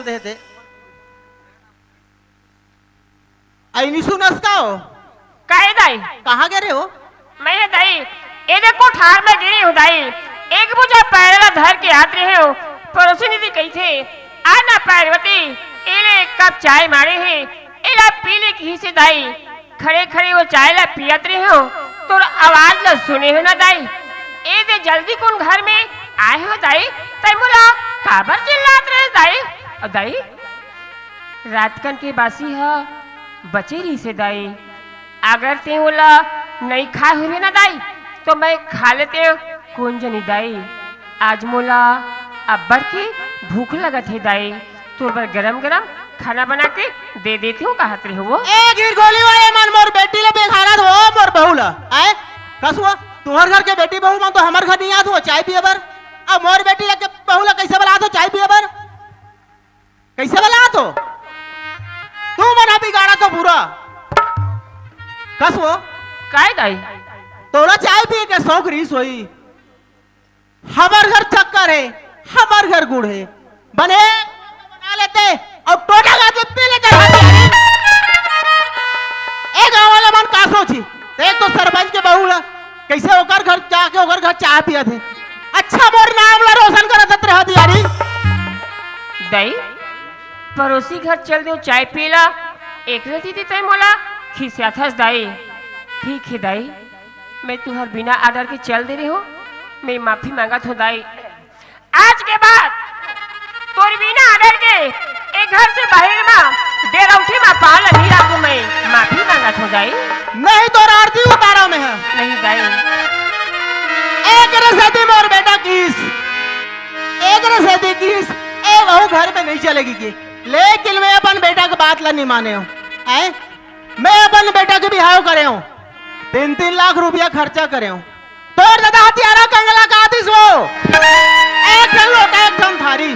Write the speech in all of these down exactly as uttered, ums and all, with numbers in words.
दे दे। अइनी सुनस का हो? काहे दाई? कहाँ गे रहे हो? मैं हे दाई, ए दे कोठार में गे रहे हो दाई, एक बुझा पैर ला धर के आत रहे हो, पड़ोसी दीदी कहिथे, "आ ना पार्वती, ए ले एक कप चाय माड़े हे, एला पी ले," किहिसे दाई। खड़े खड़े वो चाय ला पियत रहे हो, तोर आवाज ला सुने हो ना दाई। ए दे जल्दी कोन घर में आए हो दाई, तै मोला काबर चिल्लात रहे दाई? अउ दाई, रातकन के बासी ह बचे रहिसे दाई, अगर ते ओला नइ खाए होबे ना दाई, तो मैं खा लेते कोन जनी दाई। आज मोला अब्बड़ के भूख लगत हे दाई, तोर बर गरम गरम खाना बना के दे देते हो कहत रहे हो। ए गिरगोली वाले मन, मोर बेटी ले बेघारत हो, मोर बहू ला। आए, कस हुआ? तुम्हर घर के बेटी बहू मन तो हमर घर नइ आत हो चाय पिए बर। अब मोर बेटी ला के बहू ला कैसे बलात हो चाय पिए बर? कैसे बलात हो? तू मन बिगाड़त हो पूरा। कस हुआ? काय दाई? तोला चाय पिए के शौक रहिस होही। हमर घर शक्कर हे, हमर घर गुड़ हे, बने बना लेते अउ टोटा गा के पी लेते। ए गाँव वाला मन का सोची? देख तो सरपंच के बहू ला, कैसे ओकर घर जाके ओकर घर चाय पियत हे। अच्छा मोर नाम ला रोशन करत रहत यारी। दाई, पड़ोसी घर चल देव चाय पीला, एकरे सेती तै मोला खिसियाथस दाई। ठीक हे दाई, मैं तुहर बिना आदर के चल दे रहे हो, मैं माफी मांगत हो दाई। आज के बाद तोर बिना आदर के ए घर से बाहिर मा डेरौठी मा पाँव ल नइ राखू, मैं माफी मांगत हो दाई। नहीं तोर आरती उतारा मैं ह। नहीं दाई। एकरे सेती मोर बेटा किस, एकरे सेती किस, ए बहू घर में नइ चलेगी के। लेकिन मैं अपन बेटा के बात ला नइ माने हो। आए? मैं अपन बेटा के बिहाव करे हूँ, तीन तीन लाख रुपया खर्चा करे हूँ। तोर दादा हथियारा कंगला का दिस वो, एक ठन लोटा, एक ठन थारी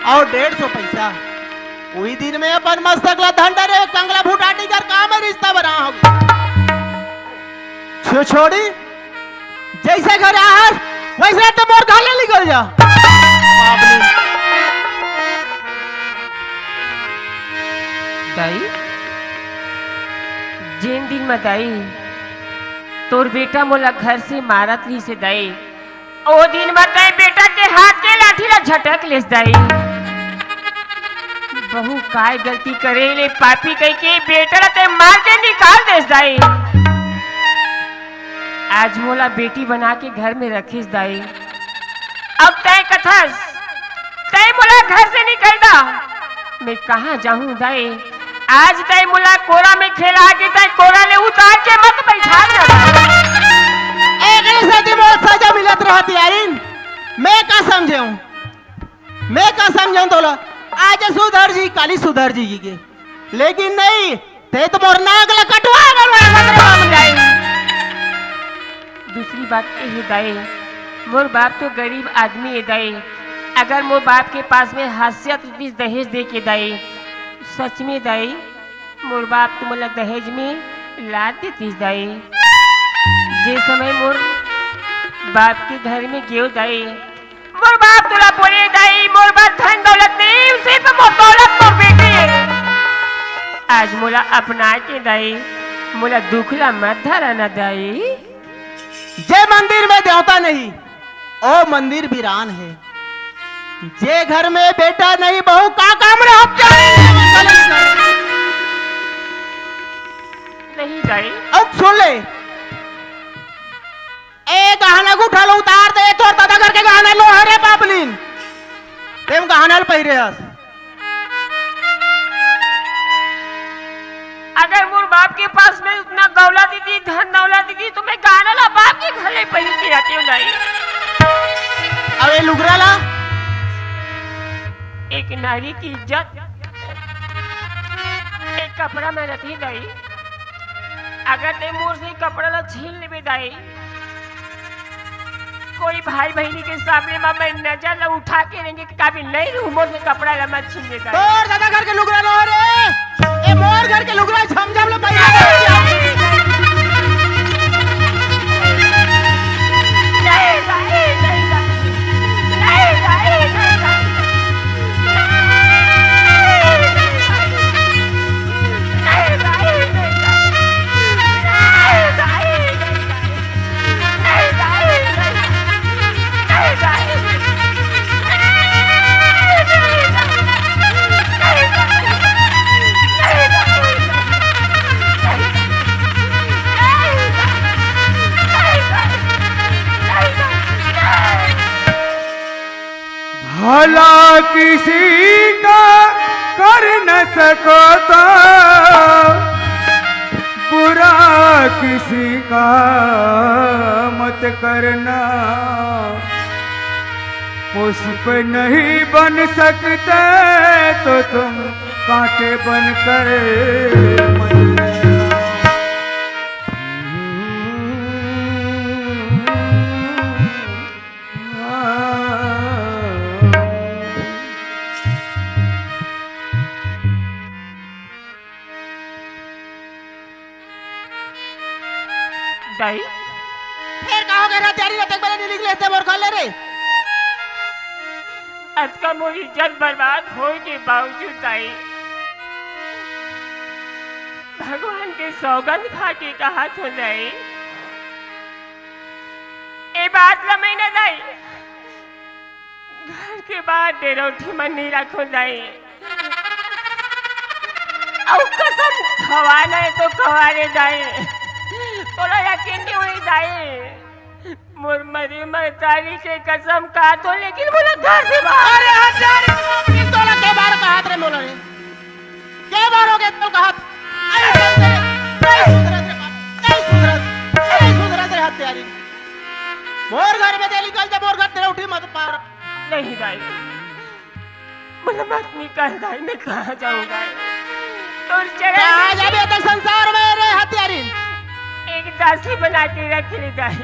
अउ डेढ़ सौ पैसा। उही दिन में अपन मस्तक ला धन डरे कंगला फुटाटी कर का मैं रिश्ता बना हो। छो-, छोड़ी, जैसे घर आहस, वैसे तो मोर घर ले निकल जा। बाप रे। दाई, जेन दिन म दाई, तोर बेटा मोला घर से मारत रहिसे दाई, ओ दिन म तैं बेटा के हाथ के लाठी ला झटक लेस दाई। बहू काय गलती करे ले पापी कहिके बेटा ला तैं मार के निकाल देस दाई। आज मोला बेटी बना के घर में रखिस दाई। अब तैं कथस, तैं मोला घर से निकल दा, मैं कहाँ जाहूँ दाई? आज तैं मोला कोरा में खेला के तैं कोरा ले उतार के मत बैठा ना दाई। एकरे सेती मोला सजा मिलत रहत यारिन, मैं का समझे हूँ? मैं का समझन तोला, आज सुधर जी, काली सुधर जी के, लेकिन नहीं, तैं तो मोर नाक ला कटवा डरवा। दूसरी बात ये हे दाई, मोर बाप तो गरीब आदमी हे दाई, अगर मोर बाप के पास में हासियत होतीस दहेज दे के दाई, सच में दाई, मोर बाप तो मोला दहेज में लाद देतीस दाई। जे समय मोर बाप के घर में गेव दाई, मोर बाप तोला बोले दाई, मोर पास धन दौलत नहीं, सिर्फ मोर दौलत मोर बेटी हे। आज मोला अपना के दाई, मोला दुख ला मत धरा ना दाई। जे मंदिर में देवता नहीं, ओ मंदिर वीरान हे। जे घर में बेटा नहीं, बहू का काम रह जाए। नहीं दाई। अब सुन ले, ए गहना गुठा ल उतार दे, तोर दादा घर के गहना लो हरे बाबलिन। तेम गहना ल पहिरे हस। अगर मोर बाप के पास में उतना दौलत दीदी, धन दौलत दीदी, तो मैं गहना ला बाप के घर ले पहिर के आती हूँ दाई। अब ए लुगरा ला? एक नारी की इज्जत एक कपड़ा में रहती दाई। अगर ते मोर से कपड़ा ला छीन लेबे दाई, कोई भाई बहिनी के सामने मा मैं नजर ला उठा के रेंगे के काबिल नहीं रहूं, मोर से कपड़ा ला मत छीन ले दाई। तोर दादा घर के लुगरा लो रे, ए मोर घर के लुगरा झमझम लो पहिरा। नहीं दाई, नहीं दाई, नहीं दाई, नहीं दाई। करना। पुष्प नहीं बन सकते तो तुम कांटे बनकर मत रहना। दाई, फेर का हो गे रे? तैयारी रतक बेला नहीं निकले थे मोर घर ले रे। अतका मोर इज्जत बर्बाद होए के बावजूद दाई, भगवान के सौगंध खा के कहा थो दाई, ए बात ला मैं ना दाई, घर के बाहर डेरौठी मन नहीं रखो दाई। अउ कसम खवाना है तो खवा रे दाई। तोला यकीन नहीं होई दाई। मोर मरी महतारी के कसम खा तो, लेकिन मोला घर से बाहर अरे हत्यारी, तोला के बार कहात रे मोला रे? के बार हो गे तोला कहात? अरे सुधरत रे, नहीं सुधरत रे बाप, नहीं सुधरत, नहीं सुधरत रे हत्यारी। मोर घर में से निकल जा, मोर घर डेरौठी मत पार। नहीं दाई, मोला मत निकाल दाई, मैं कहाँ जाऊँ दाई? तोर चरण कहाँ में जाबे तो संसार में रे हत्यारी? एक दासी बना के रख ले दाई।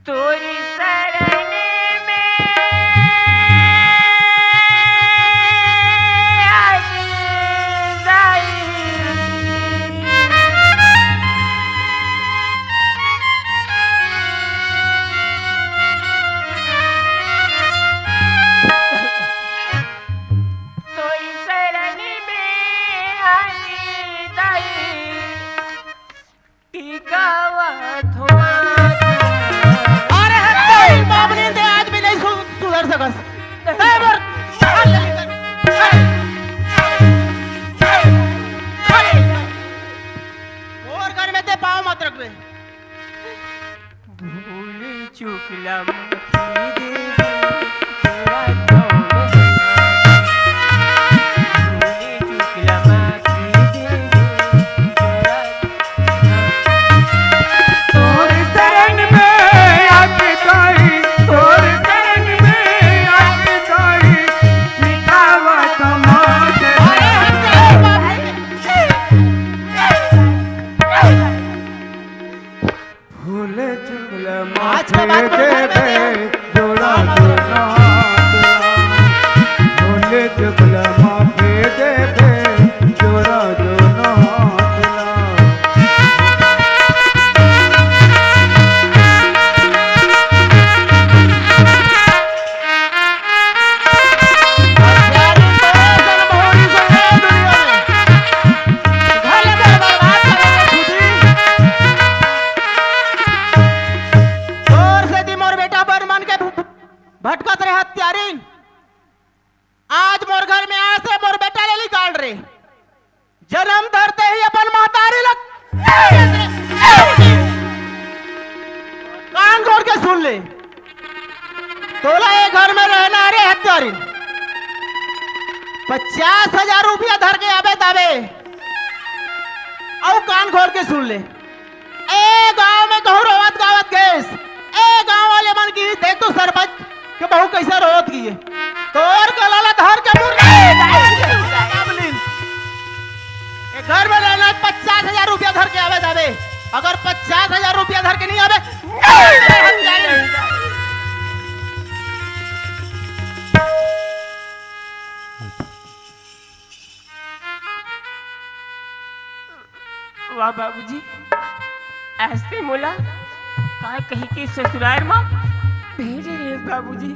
तोरी शरण में आज दाई। तोरी शरण में आज दाई। टिकावत हो। अरे हत्यारी बाप ने ते आज भी नहीं सु-, सुधर सकस। ते मोर, मोर घर में ते पाँव मत रखबे। भूल चूक ला माफी दे दे, तोरा तो मैं भूल चूक ला माफी दे दे, तोरा तोर शरण में आके दाई, तोर शरण में आके दाई, सिखावत मात। फूल चुकला माथे देबे, जोड़ा दोनों हाथ ला। फूल चुकला माथे देबे, जोड़ा दोनों हाथ ला। तोर सेती मोर बेटा बन मन के भटकत रहे हत्यारिन। आज मोर घर में आए से मोर बेटा ले निकाल रे। जन्म धरते ही अपन महतारी लग कान खोल के सुन ले। तोला ये घर में रहना रे हत्यारिन। पचास हजार रुपया धर के आबे ताबे। अउ कान खोल के सुन ले। ए गांव में कहूं रोवत गावत गएस, ए गांव वाले मन की देख तो सरपंच के बहू कैसे रोवत गई है। तोर गला ला धर के मुर्गा ए घर में रहना पचास हजार रुपया धर के आवे जावे। अगर पचास हजार रुपया धर के नहीं आवे, वाह बाबूजी, आज ते मोला का कही के ससुराल मा भेजे रे बाबूजी।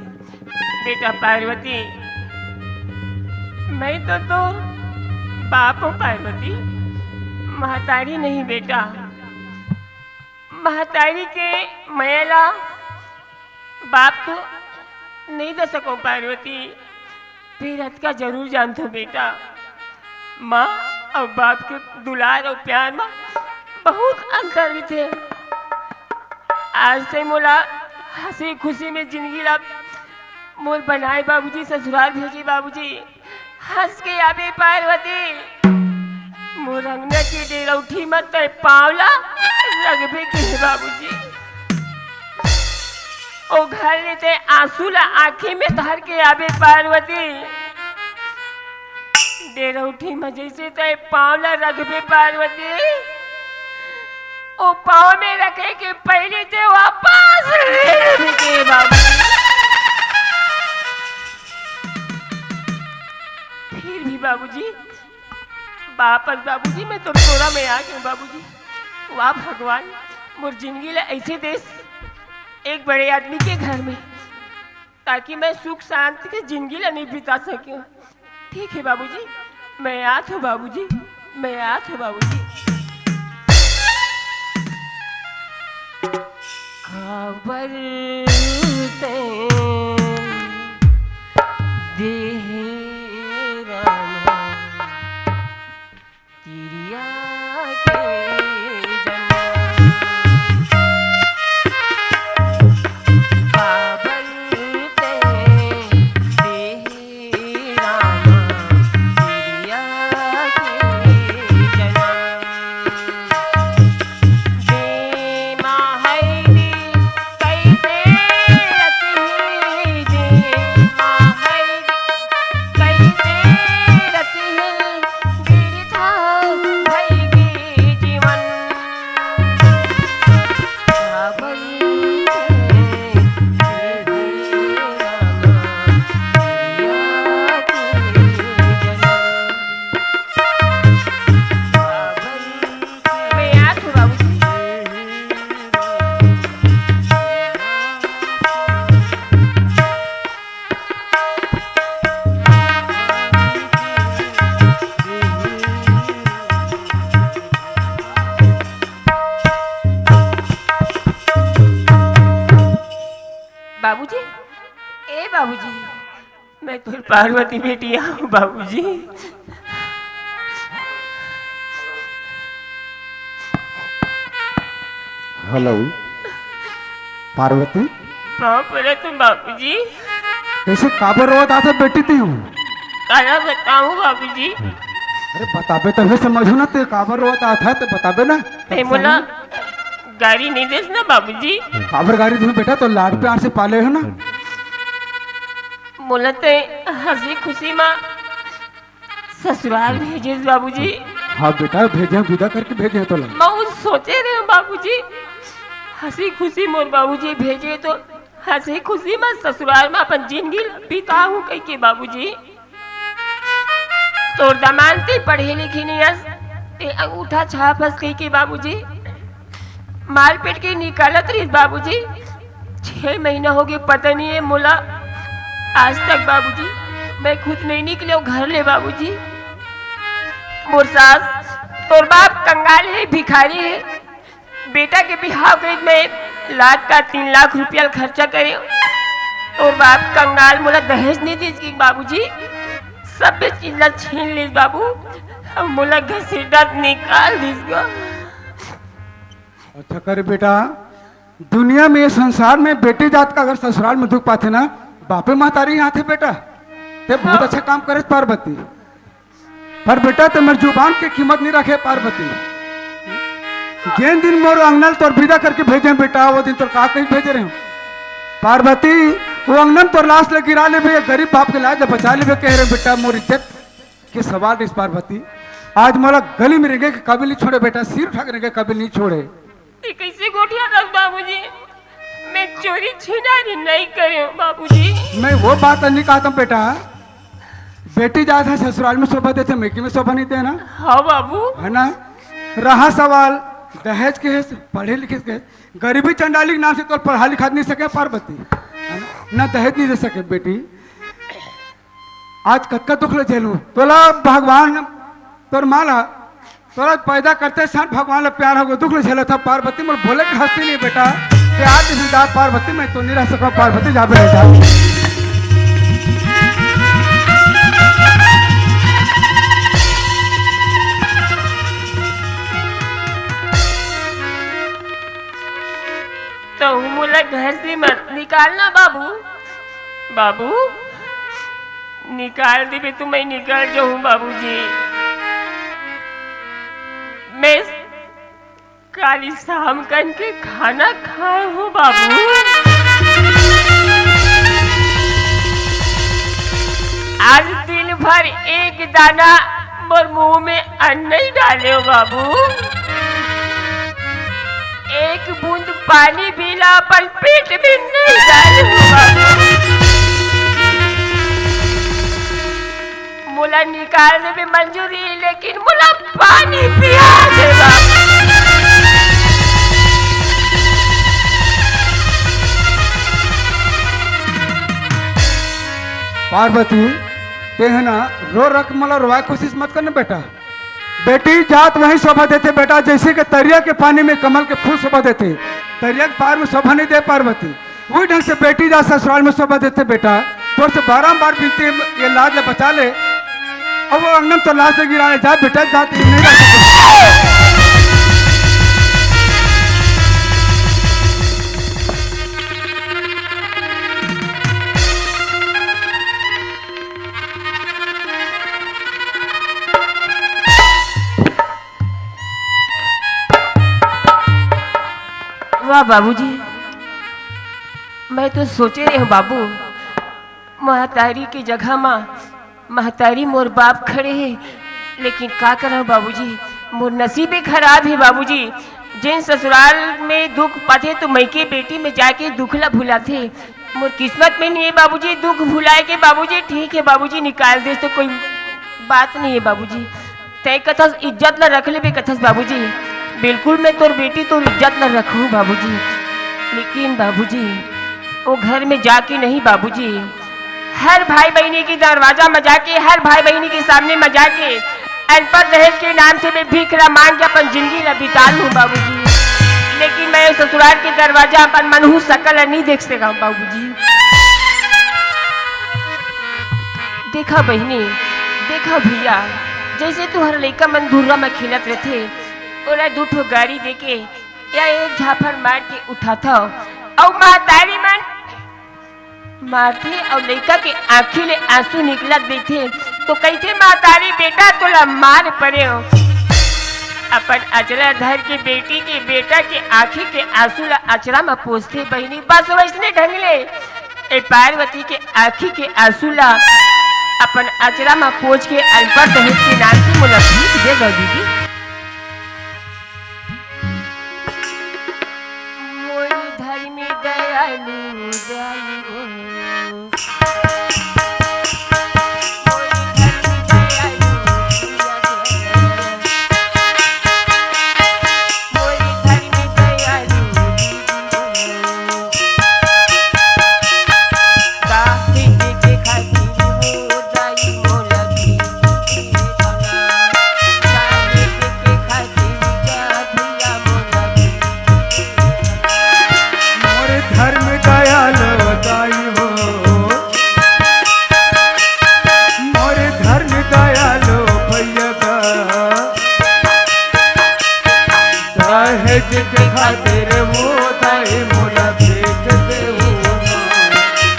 बेटा पार्वती, मैं तो तोर बाप हूँ पार्वती, महतारी नहीं बेटा। महतारी के मया ला बाप तो नहीं दे सको पार्वती, फेर अतका जरूर जानथो बेटा, माँ अउ बाप के दुलार अउ प्यार मा बहुत अंतर रहिथे। आज ते मोला हंसी खुशी में जिंदगी ला मोर बनाए बाबूजी ससुराल भेजे बाबूजी। हंस के आबे पार्वती, मोर अंगना के डेरौठी म तय पांव ला रखबे के हे बाबूजी। ओ घर ले तय आंसू ला आंखी में धर के आबे पार्वती। डेरौठी म जइसे तय पांव ला रखबे पार्वती, ओ पांव में रखे के पहिली तय वापस ले लेबे के बाबूजी। फिर भी बाबूजी, वापस बाबूजी, मैं तोर कोरा में आ गेंव बाबूजी। वाह भगवान, मोर जिंदगी ला अइसे देस एक बड़े आदमी के घर में, ताकि मैं सुख शांति के जिंदगी ला नइ बिता सकेंव। ठीक हे बाबूजी, मैं आत हंव बाबूजी, मैं आत हंव बाबूजी। काबर तैं देहे रामा तिरिया के जनम। काबर तैं देहे रामा तिरिया के जनम। जेमा हइदी कइसे रतिही, जेमा हइदी कइसे रतिही, बिरथा भइगे जीवन। काबर बाबूजी, ए बाबूजी, मैं तोर पार्वती बेटी आंव बाबूजी। हेलो, पार्वती। पाँव परे तुम बाबूजी। कइसे काबर रोवत आथस बेटी तैं? काला बताऊं बाबूजी? अरे बताबे तभे समझहूं ना, तैं काबर रोवत आथस त बताबे ना। तैं मोला गारी नइ देस ना बाबूजी। काबर गारी दूं बेटा, तोर लाड़ प्यार से पाले हंव ना। मोला तैं हंसी खुशी मा ससुराल भेजेस बाबूजी। हां बेटा, भेजेंव, बिदा करके भेजेंव तोला। मैं सोचे रहेंव बाबूजी, हंसी खुशी मोर बाबूजी भेजे त हंसी खुशी मा ससुराल मा अपन जिंदगी बिताहूं कहिके बाबूजी। तोर दमांद तैं पढ़े लिखे नइ अस, तैं अंगूठा छाप हस कहिके बाबूजी। मारपीट के निकालत रहिस बाबूजी। छह महीना होगे, पता नइ हे मोला। आज तक बाबूजी, मैं खुद नइ निकलेंव घर ले बाबूजी। मोर सास, तोर बाप कंगाल हे, भिखारी हे। बेटा के बिहाव करे में लाख का तीन लाख रुपया खर्चा करेंव। तोर बाप कंगाल, मोला दहेज नइ दिस कि बाबूजी, सब चीज ला छीन लिस बाबू। अब मोला घसीटत निकाल दिस गा। अच्छा करे बेटा, दुनिया में, संसार में बेटी जात का अगर ससुराल में दुख पाथे ना, बापे महतारी ही आथे बेटा। तैं बहुत अच्छा काम करेस पार्वती। पर बेटा, तैं मोर जुबान के कीमत नइ रखे पार्वती। जेन दिन मोर अंगना ल तोर बिदा करके भेजेंव बेटा, ओ दिन तोर का कहिके भेजे रहेंव पार्वती, ओ अंगना म तोर लाश ल गिरा लेबे, गरीब बाप के लाज ल बचा लेबे कहे रहेंव बेटा, मोर इज्जत के सवाल रिहिस पार्वती। आज मोला गली में रेंगे के काबिल नइ छोड़े बेटा, सिर उठा के रेंगे के काबिल नइ छोड़े। तैं कइसे गोठियाथस बाबूजी? मैं चोरी छिनारी नइ करेंव बाबूजी। मैं ओ बात नइ कहत हंव बेटा, बेटी जात हे ससुराल में शोभा देथे, मइके में शोभा नइ दे ना। हां बाबू। हे ना? रहा सवाल दहेज के, पढ़े लिखे के, गरीबी चंडाली के नाम से तोला पढ़ा लिखा नइ सके पार्वती, हे ना? ना दहेज नइ दे सके बेटी। आज कतका दुख ले झेलूं, तोला भगवान, तोर मां ला, तोला पैदा करते साथ भगवान ला प्यार होगे, दुख ले झेलत हस पार्वती, मोर बोले के हस्ती नइ बेटा, प्यार के संसार पार्वती, मैं तो नइ रह सकंव पार्वती, जाबे नइ जा। तहूं मोला घर से मत निकालना बाबू। बाबू, निकाल देबे तो मैं निकल जाहूँ बाबूजी। मैं काली शाम कन के खाना खाए हो बाबू। आज दिन भर एक दाना मोर मुंह में अन्न नहीं डाले हो बाबू। एक बूंद पानी भी ला अपन पेट में नहीं डाले हो बाबू। मोला निकाल देबे मंजूरी, लेकिन मोला पानी पिया दे बाबू। पार्वती, तें ह ना रो रख, मोला रोवाए कोशिश मत करना बेटा। बेटी जात वहीं शोभा देथे बेटा, जैसे कि तरिया के पानी में कमल के फूल शोभा देथे। तरिया के पार में शोभा नहीं दे पार्वती। वही ढंग से बेटी जात ससुराल में शोभा देथे बेटा। तोर से बारंबार विनती है, ये लाज ला बचा ले। अब वो अंगन तो लाज से गिरा ले, जा बेटा, जा, तैं नहीं रह सकते। वाह बाबूजी, मैं तो सोचे रहे हूँ बाबू, महतारी के जगह मा महतारी मोर बाप खड़े हे, लेकिन का करव बाबूजी, मोर नसीबे खराब हे बाबूजी। जेन ससुराल में दुख पाथे तो मइके बेटी में जाके दुख ला भुलाथे। मोर किस्मत में नहीं है बाबूजी, दुख भुलाए के बाबूजी। ठीक है बाबूजी, निकाल दे तो कोई बात नहीं है बाबूजी। तय कथस इज्जत ला रख लेबे कथस बाबूजी। बिल्कुल मैं तोर बेटी तोर इज्जत ला रखूं बाबूजी। लेकिन बाबूजी, वो घर में जाके नहीं बाबूजी, हर भाई बहिनी के दरवाजा में जाके, हर भाई बहिनी के सामने में जाके अनपढ़ दहेज के नाम से मैं भीख ला मांग के अपन जिंदगी ला बिता लूं बाबूजी। लेकिन मैं ससुराल के दरवाजा अपन मनहू सकल ला नहीं देख सकंव बाबूजी। देखा बहिनी, देखा भैया, जैसे तुहर लइका मन धुर्रा म खेलत रथे, ओला दू ठो गारी देके या एक झापड़ मार के उठाथव, अउ महतारी मन मारथे अउ लइका के आँखी ले आंसू निकलत देथे, तो कहिथे, "महतारी बेटा तोला मार परे हो।" अपन अचरा धर के बेटी के, बेटा के आँखी के आंसू ला अचरा म पोंछथे बहिनी। बस वैसने ढंग ले ए पार्वती के आँखी के आंसू ला अपन अचरा म पोंछ के अनपढ़ दहेज के नाम से मोला भीख दे दो दीदी। मोर धर्मी दयालु दाई हो। मोर धर्म दयाल दाई हो, मोर धर्म दयाल भैया का, दहेज के खातिर वो दाई मोला देख दे हो ना,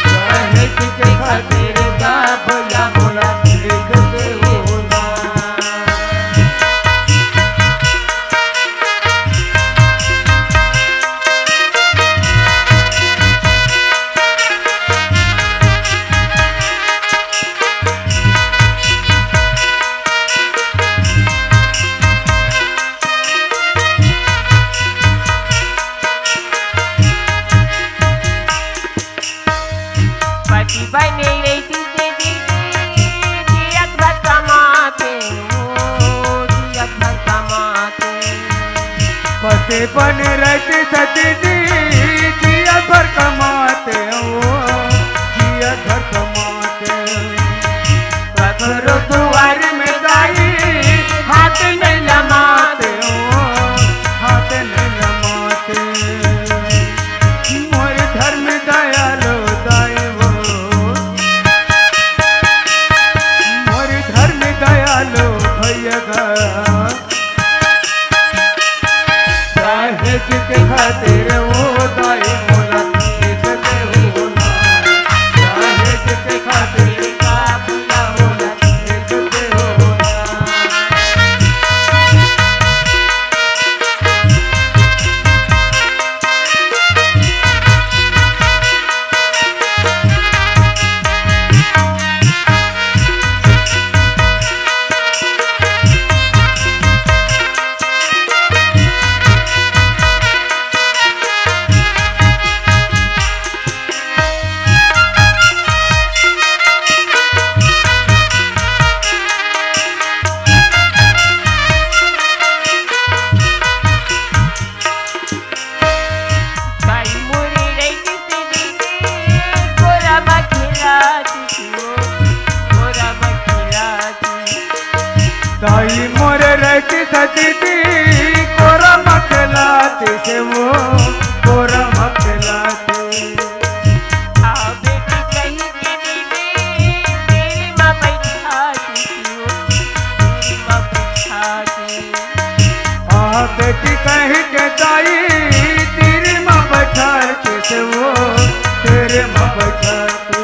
दहेज के खातिर का भैया मोला देख दे हो ना। पति बने रहितिस ते दीदी, जियत भर कमाते हो, जियत भर कमाते। पति बने रहितिस ते दीदी, जियत भर कमाते हो, जियत भर कमाते। कखरो दुआर में दाई, हाथ नहीं लमाते हो, हाथ नहीं लमाते। मोर धर्म दयालो दाई हो, मोर धर्म दयालो भैया गा। दहेज के खातिर वो दाई मोला देख दे हो ना, कहि के दाई तीर म बइठार के से वो, तीर म बइठार के।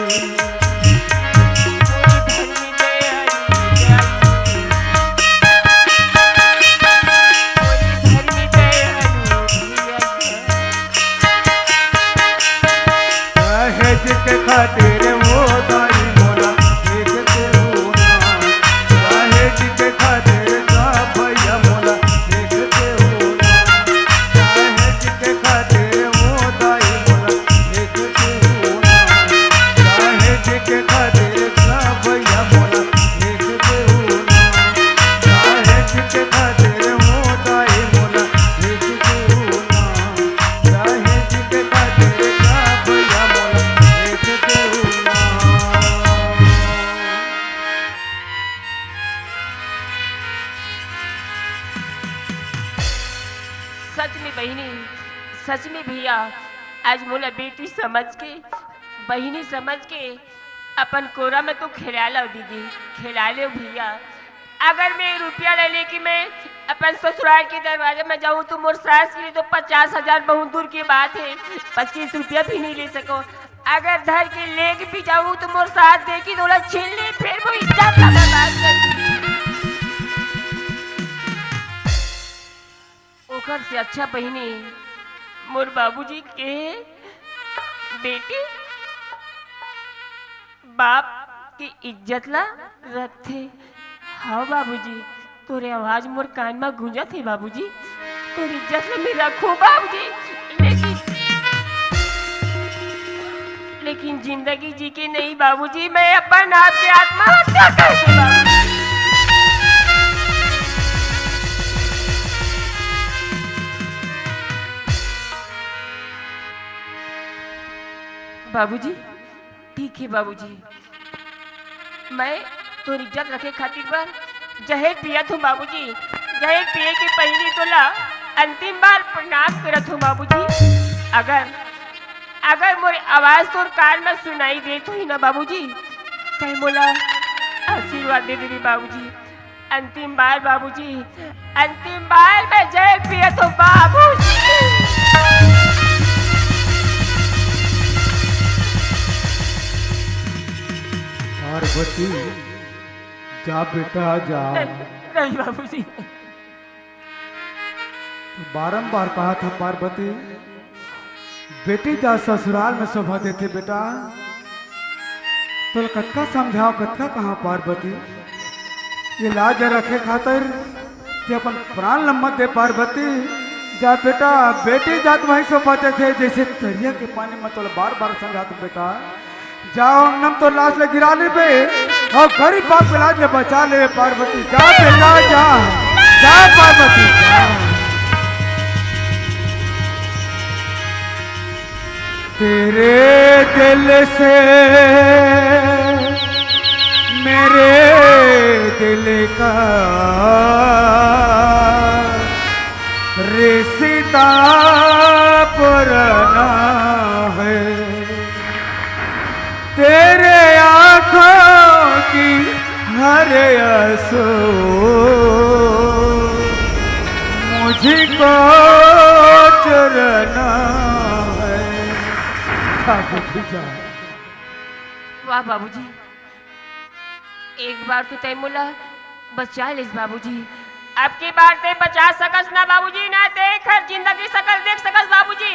दहेज के खातिर वो दाई मोला देखते हो ना, दहेज के खातिर का भैया मोला देखते हो ना, दहेज के खातिर वो दाई मोला देखते हो ना, दहेज के खातिर का भैया मोला देखते हो ना, दहेज के खातिर वो दाई मोला देखते हो ना। दहेज के खातिर का भैया मोला देख देहू ना। सच में बहिनी, सच में भैया, आज मोला बेटी समझ के, बहिनी समझ के अपन कोरा में तो खेला लो दीदी, खेला लो भैया। अगर मैं रुपया ले लेके मैं अपन ससुराल के दरवाजे में जाऊँ तो मोर सास के लिए तो पचास हजार बहुत दूर की बात है, पच्चीस रुपया भी नहीं ले सको। अगर धर के लेके भी जाऊँ तो मोर सास देखी तो ओला छीन ले, फिर वो इज्जत का बर्बाद कर दी। ओकर से अच्छा बहिनी मोर बाबूजी के बेटी बाप के इज्जत ला रखथे। हाँ बाबूजी, तोरे आवाज मोर कान म गूंजत हे बाबूजी, तोर इज्जत ला मैं रखूं बाबूजी, लेकिन, लेकिन जिंदगी जी के नहीं बाबूजी, मैं अपन आप से आत्महत्या कर दूं बाबूजी। बाबूजी, ठीक हे बाबूजी, मैं तोर इज्जत रखे खातिर बर जहर पियत हूँ बाबूजी। जहर पिए के पहिली तोला अंतिम बार प्रणाम करत हूँ बाबूजी। अगर, अगर मोर आवाज तोर कान में सुनाई देत होही ना बाबूजी, तै मोला आशीर्वाद दे देबे बाबूजी। अंतिम बार बाबूजी, अंतिम बार मैं जहर पियत हूँ बाबूजी। पार्वती, जा बेटा, जा। नहीं, नहीं बाबूजी। बारंबार कहा था पार्वती, बेटी जा ससुराल में शोभा देथे बेटा। तोल कतका समझाओ, कतका कहा पार्वती, ये लाज रखे खातिर ते अपन प्राण ल मत दे पार्वती। जा बेटा, बेटी जात वहीं शोभा देथे, जैसे तरिया के पानी में तोल बार बार समझात बेटा। जा अंगना म तोर लाश ल गिरा लेबे अउ गरीब बाप के लाज ल बचा लेबे पार्वती। जा बेटा जा, जा पार्वती जा। तेरे दिल से मेरे दिल का रिश्ता पुराना है। तेरे आंखों की हर आंसू मुझको चुराना है। वाह बाबूजी, एक बार तो तै मोला बचा लेस बाबूजी, अब की बार तै बचा सकस ना बाबूजी, ना तै एखर जिंदगी सकल देख सकस बाबूजी।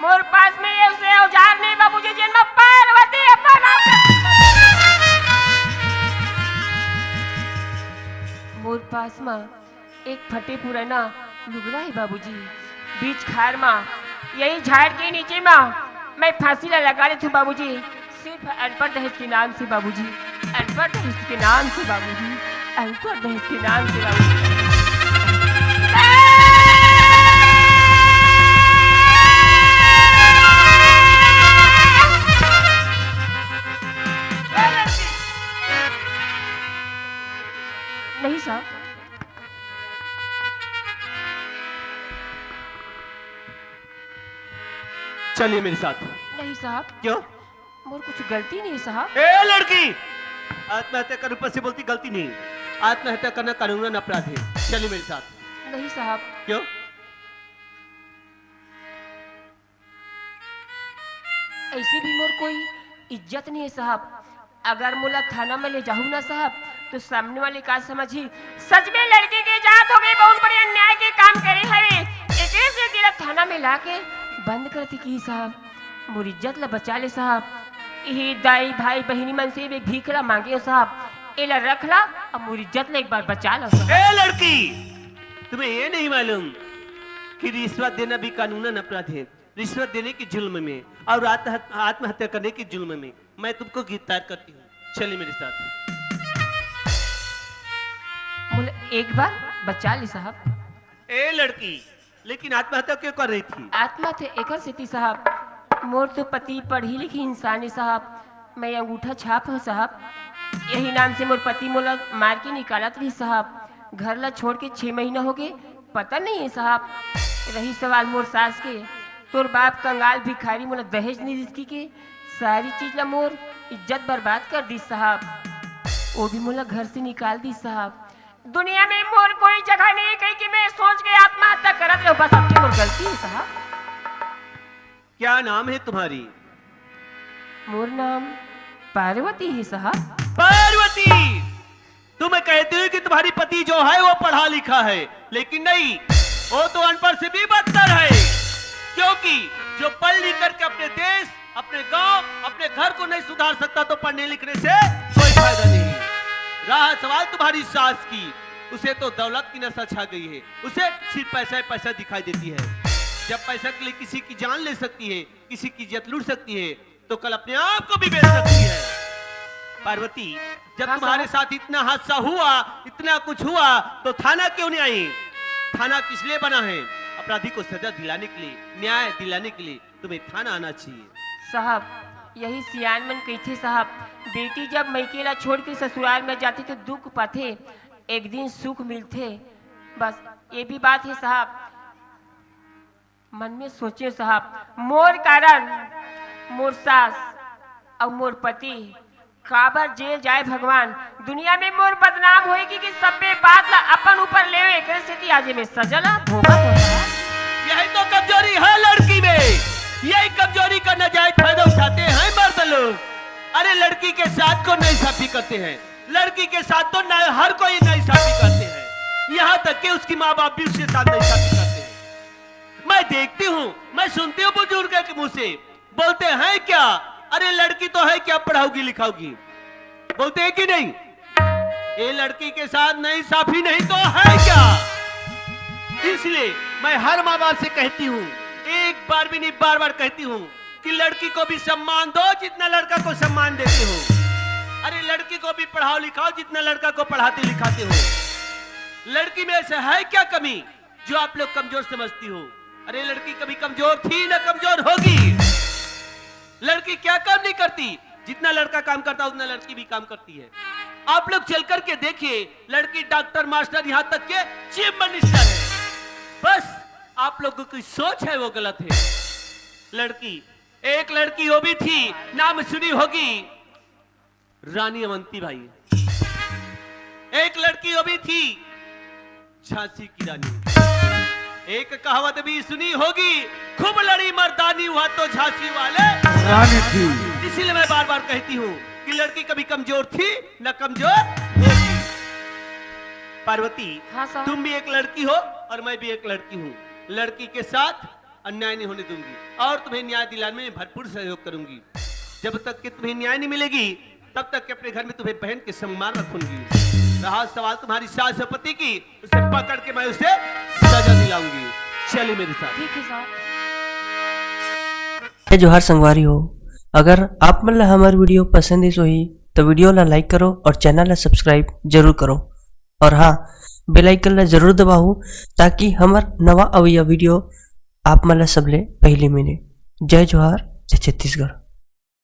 मोर पास में ये उसे औजार नहीं बाबूजी, जेन म पार्वती अपन आप मोर पास म एक फटे पुराना लुगरा हे बाबूजी, बीच खार म, यही झाड़ के नीचे म मैं फांसी ला लगा लेथूं बाबूजी, सिर्फ अनपढ़ दहेज के नाम से बाबूजी, अनपढ़ दहेज के नाम से बाबूजी, अनपढ़ दहेज के नाम से बाबूजी। नहीं साहब। चलिए मेरे साथ। नहीं साहब। क्यों? मोर कुछ गलती नहीं साहब। ए लड़की, आत्महत्या करने पर से बोलती गलती नहीं, आत्महत्या करना कानूनन अपराध है। चलिए मेरे साथ। नहीं साहब। क्यों? ऐसे भी मोर कोई इज्जत नहीं है साहब। अगर मोला थाना में ले जाहू ना साहब, तो सामने वाले का समझही, सच में लड़की के जात हो गई, बहुत बड़े अन्याय के काम करे हवे। एकरे से तेला थाना में लाके बंद कर दी की साहब, मोर इज्जत ला बचा ले साहब। यही दाई भाई बहिनी मन से एक भीख ला मांगे हो साहब, एला रख ला, अब मोर इज्जत ला एक बार बचा ला साहब। ए लड़की, तुम्हें ये नहीं मालूम कि रिश्वत देना भी कानूनन अपराध है? रिश्वत देने के जुल्म में और आत्महत-, आत्महत्या करने के जुल्म में मैं तुमको गिरफ्तार करती हूँ। चलिए मेरे साथ। मोला एक बार बचा ली साहब। ए लड़की, लेकिन आत्महत्या क्यों कर रही थी? आत्महत्या एकर सेती साहब, मोर तो पति पढ़ी लिखी इंसान है साहब, मैं अंगूठा छाप हूँ साहब। यही नाम से मोर पति मोला मार के निकालत रही साहब। घर ला छोड़ के छह महीना हो गए, पता नहीं है साहब। रही सवाल मोर सास के, तोर बाप कंगाल भिखारी मोला दहेज नहीं दिस की के सारी चीज ला मोर इज्जत बर्बाद कर दी साहब। वो भी मोला घर से निकाल दी साहब। दुनिया में मोर कोई जगह नहीं कही कि मैं सोच के आत्महत्या करत रहो, बस अब के मोर गलती है साहब। क्या नाम है तुम्हारी? मोर नाम पार्वती है साहब। पार्वती, तुम्हें कहती हूँ कि तुम्हारी पति जो है वो पढ़ा लिखा है, लेकिन नहीं, वो तो अनपढ़ से भी बदतर है, क्योंकि जो पढ़ लिख करके अपने देश, अपने गांव, अपने घर को नहीं सुधार सकता तो पढ़ने लिखने से कोई फायदा नहीं। रहा सवाल तुम्हारी सास की, उसे तो दौलत की नशा छा गई है, उसे सिर्फ पैसा ही पैसा दिखाई देती है। जब पैसा के लिए किसी की जान ले सकती है, किसी की इज्जत लूट सकती है, तो कल अपने आप को भी बेच सकती है। पार्वती, जब हाँ, तुम्हारे साहब। साथ इतना हादसा हुआ, इतना कुछ हुआ, तो थाना क्यों नहीं आई? थाना किस लिए बना है? अपराधी को सजा दिलाने के लिए, न्याय दिलाने के लिए तुम्हें थाना आना चाहिए। साहब, यही सियान मन कहिथे साहब, बेटी जब मइके ला छोड़ के ससुराल में जाथे तो दुख पाथे, एक दिन सुख मिलथे। बस ये भी बात है साहब। मन में सोचे साहब, मोर कारण मोर सास अउ मोर पति काबर जेल जाए भगवान। दुनिया में मोर बदनाम होएगी कि सब्बे बात ला अपन ऊपर लेवे, एकरे सेती आज ये मैं सजा ला भोगत हूँ साहब। यही तो कमजोरी है लड़की में, यही कमजोरी का नाजायज फायदा उठाते हैं मर्द लोग। अरे लड़की के साथ को नाइंसाफी करते हैं, लड़की के साथ तो ना, हर कोई नाइंसाफी करते हैं, यहाँ तक कि उसकी माँ बाप भी उसके साथ नाइंसाफी करते हैं। मैं देखती हूँ, मैं सुनती हूँ बुजुर्ग के मुंह से, बोलते हैं क्या, अरे लड़की तो है क्या पढ़ाओगी लिखाओगी, बोलते हैं कि नहीं? ये लड़की के साथ नाइंसाफी नहीं तो है क्या? इसलिए मैं हर माँ बाप से कहती हूँ, एक बार भी नहीं, बार बार कहती हूँ कि लड़की को भी सम्मान दो जितना लड़का को सम्मान देते हो। अरे लड़की को भी पढ़ाओ लिखाओ जितना लड़का को पढ़ाते लिखाते हो। लड़की में ऐसा है क्या कमी जो आप लोग कमजोर समझती हो? अरे लड़की कभी कमजोर थी ना कमजोर होगी। लड़की क्या काम नहीं करती, जितना लड़का काम करता उतना लड़की भी काम करती है। आप लोग चल करके देखिए, लड़की डॉक्टर मास्टर यहाँ तक के चीफ मिनिस्टर है। बस आप लोगों की सोच है वो गलत है। लड़की, एक लड़की वो भी थी, नाम सुनी होगी, रानी अवंती बाई। एक लड़की वो भी थी, झांसी की रानी। एक कहावत भी सुनी होगी, खूब लड़ी मर्दानी हुआ तो झांसी वाले रानी थी। इसीलिए मैं बार बार कहती हूँ कि लड़की कभी कमजोर थी न कमजोर होगी। पार्वती, हाँ साहब। तुम भी एक लड़की हो और मैं भी एक लड़की हूँ। लड़की के साथ अन्याय नहीं होने दूंगी और तुम्हें न्याय दिलाने में भरपूर सहयोग करूंगी। जब तक कि तुम्हें न्याय नहीं मिलेगी, तब तक के अपने घर में तुम्हें पहन के सम्मान रखूंगी। रहा सवाल तुम्हारी सास और पति की, उसे पकड़ के मैं उसे सजा दिलाऊंगी। चलिए मेरे साथ। ठीक है साहब। जय जोहार संगवारी हो, अगर आप मन ला हमार video पसंद आइस होही तो video ला like करो और channel ला subscribe जरूर करो। और हाँ, bell icon ला जरूर दबाओ, ताकि हमर नवा अवइया video आप मन ला सबले पहली मिले। जय जोहार, जय छत्तीसगढ़।